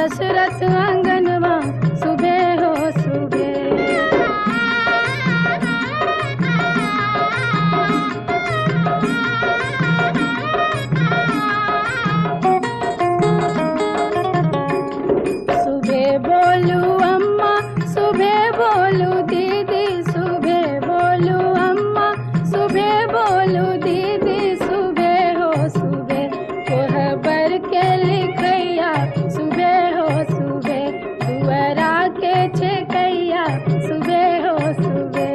दशरथ अंगनवा सुबह हो सुबह। सुबह बोलू अम्मा सुबह बोलू दीदी, सुबह बोलू अम्मा सुबह बोलू दीदी, सुबह हो सुबह कोहबर के लिखैया सुबह हो सुबह, दुअरा के छेकैया सुबह हो सुबह।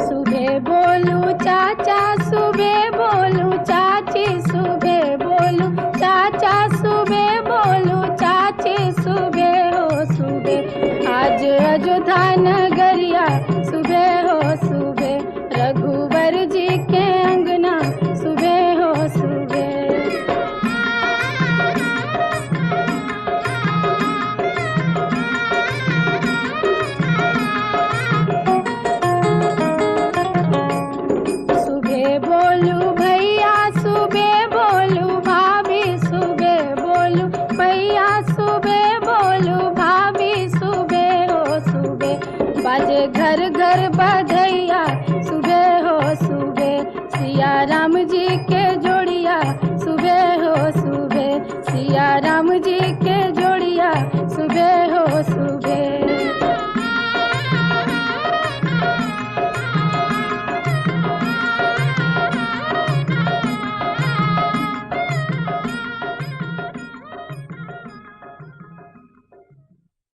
सुबह बोलू चाचा सुबह बोलू चाची, सुबह बोलू चाचा सुबह बोलू चाची, सुबह हो सुबह आज अयोध्या नगरिया सुबह हो सुबह, रघुवर जी के अंगना सुबह हो सुबह। सुबह बोलू भैया सुबह बोलू भाभी, सुबह बोलू भैया सुबह बोलू भाभी, सुबह हो सुबह बाजे घर घर बधैया सुबह हो सुबह, सिया राम जी के जोड़िया सुबह हो सुबह, सिया राम जी के